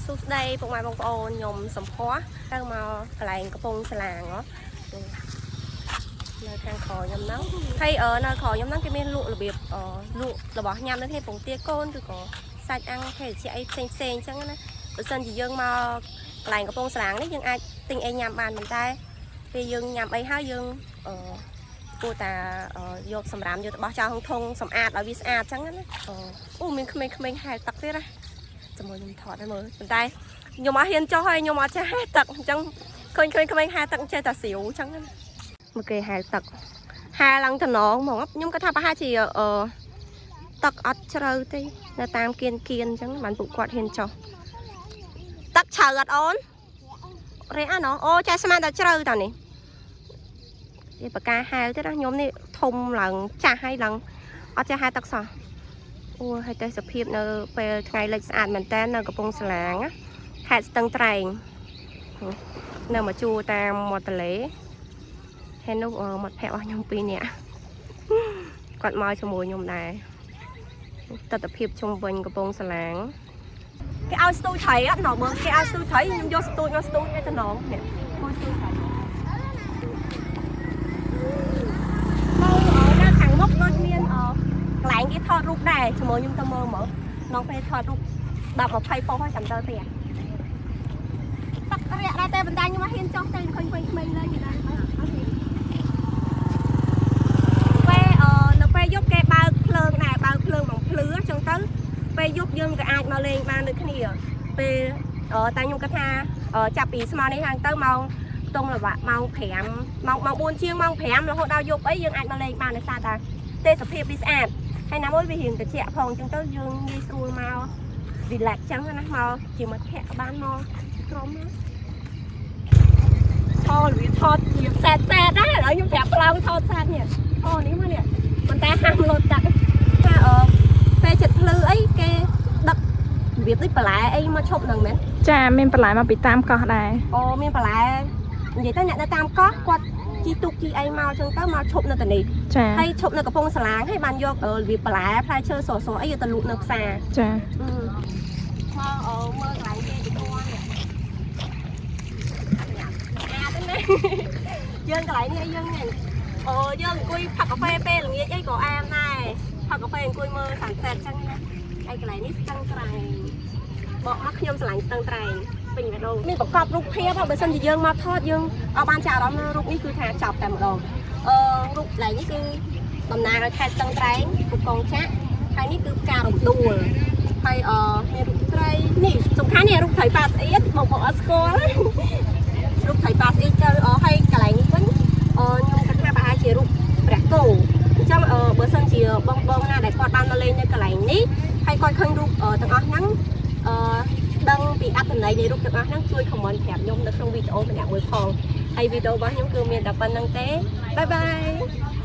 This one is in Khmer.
សួស្តីពុកម៉ែបងប្អូនខ្ញុំសំភ័សទៅមកកន្លែងកំពង់ស្លាងហ៎នៅខាងក្រោយខ្ញុំហ្នឹងហើយអឺនៅក្រោយខ្ញុំហ្នឹងគេមានលក់របៀបអឺលក់របស់ញ៉ាំនៅគ្នាពងទាកូនឬក៏សាច់អាំងភេសជ្ជៈអីផ្សេងផ្សេងអញ្ចឹងណាបើសិនជាយើងមកកន្លែងកំពង់ស្លាងនេះយើងអាចទិញអីញ៉ាំបានប៉ុន្តែពេលយើងញ៉ាំអីហើយយើងអឺគួរតែយកសម្រាមយកទៅបោះចោលក្នុងធុងសម្អាតឲ្យវាស្អាតអញ្ចឹងណាអូមានក្មេងៗហែលទឹកទៀតណា ជាមួយខ្ញុំថតឲ្យមើលប៉ុន្តែខ្ញុំអត់ហ៊ានចុះហើយខ្ញុំអត់ចេះហែលទឹកអញ្ចឹងឃើញឃើញក្មេងហែលទឹកចេះតែស្រាវអញ្ចឹងណាមកគេហែលទឹកហែលឡើងតំណងហ្មងខ្ញុំគាត់ថាប្រហែលជាអឺទឹកអត់ជ្រៅទេនៅតាមគៀនគៀនអញ្ចឹងបានពួកគាត់ហ៊ានចុះទឹកជ្រៅអត់អូនរះអណោះអូចាស្មានតែជ្រៅតានេះវាបកាហែលទេណាខ្ញុំនេះធំឡើងចាស់ហើយឡើងអត់ចេះហែលទឹកសោះ អូហើយទេសភាពនៅពេលថ្ងៃលិចស្អាតមែនតើនៅកំពង់ស្លាងណាខេត្តស្ទឹងត្រែងនៅមកជួរតាមមាត់ទន្លេហើយនោះអឺមិត្តភក្តិរបស់ខ្ញុំពីរនាក់គាត់មកជាមួយខ្ញុំដែរទស្សនភាពជុំវិញកំពង់ស្លាងគេឲ្យស្ទូចត្រីអត់ណោះមើលគេឲ្យស្ទូចត្រីខ្ញុំយកស្ទូចមកស្ទូចនេះតំណងនេះគួយស្ទូចត្រីមកនៅខាងមុខដូចមានអ កន្លែងគេថតរូបដែរជាមួយខ្ញុំទៅមើលមើលនងពេលថតរូប10 20ប៉ុស្តិ៍ហើយចាំទៅទៀតទឹករាក់ដែរតែបណ្ដាញខ្ញុំអត់ហ៊ានចុះទៅឃើញក្មេងៗលេងគេដែរអត់ហ៊ានពេលអឺនៅពេលយប់គេបើកភ្លើងដែរបើកភ្លើងបំភ្លឺអញ្ចឹងទៅពេលយប់យើងក៏អាចមកលេងបានដូចគ្នាពេលអឺតែខ្ញុំគិតថាចាប់ពីស្មោនេះឡើងទៅម៉ោងខ្ទង់លវៈម៉ោង5ម៉ោងម៉ោង4ជាងម៉ោង5រហូតដល់យប់អីយើងអាចមកលេងបានដោយសារតែទេសភាពវាស្អាត ហើយណាមួយវារៀងត្រជាក់ផងអញ្ចឹងទៅយើងងាយស្រួលមក relax ចឹងណាមកជាមិត្តភក្តិក៏បានមកក្រុមណាថតវាថតវាសែតសែតដែរឥឡូវខ្ញុំប្រាប់ប្លង់ថតសែតនេះអូនេះមកនេះប៉ុន្តែហាមលោតទឹកថាអឺពេលចិត្តភ្លឺអីគេដឹករបៀបដូចបន្លែអីមកឈប់ហ្នឹងមែន ចាមានបន្លែមកពីតាមកោះដែរ អូមានបន្លែនិយាយទៅអ្នកនៅតាមកោះគាត់ជីទូកជីអីមកអញ្ចឹងទៅមកឈប់នៅទីនេះ ចា ហើយឈប់នៅកំពង់សាឡាងហើយបានយករបៀបបន្លែផ្លែឈើស្រស់ៗអីយកទៅលក់នៅផ្សារ ចា មកអឺមើលកន្លែងគេទៅគាត់នេះអាទៅណាយើងកន្លែងនេះយើងនេះអូយើងអង្គុយផឹកកាហ្វេពេលល្ងាចអីក៏អាមដែរផឹកកាហ្វេអង្គុយមើល sunset ចឹងណាហើយកន្លែងនេះស្ទឹងត្រែងបកមកខ្ញុំស្រឡាញ់ស្ទឹងត្រែងពេញបេះដូងមានប្រកបរូបភាពបើសិនជាយើងមកថតយើងអត់បានចាអារម្មណ៍រូបនេះគឺថាចប់តែម្ដងអឺរូបកន្លែងនេះគឺតំណាងឲ្យខេត្តស្ទឹងត្រែងរូបកងចាក់ហើយនេះគឺផ្ការំដួល ហើយអមានរូបត្រីនេះសំខាន់នេះរូបត្រីប៉ាស្អៀតបងប្អូនអត់ស្គាល់ រូបត្រីប៉ាស្អៀតទៅអហើយកន្លែងនេះវិញអខ្ញុំគិតថាប្រហែលជារូបព្រះគោអញ្ចឹងអបើសិនជាបងបងណាដែលគាត់បានមកលេងនៅកន្លែងនេះហើយគាត់ឃើញរូបទាំងអស់ហ្នឹងអដឹងពីអត្ថន័យនៃរូបទាំងអស់ហ្នឹងជួយ comment ប្រាប់ខ្ញុំនៅក្នុងវីដេអូម្នាក់មួយផងហើយវីដេអូរបស់ខ្ញុំគឺមានតែប៉ុណ្្នឹងទេbye bye.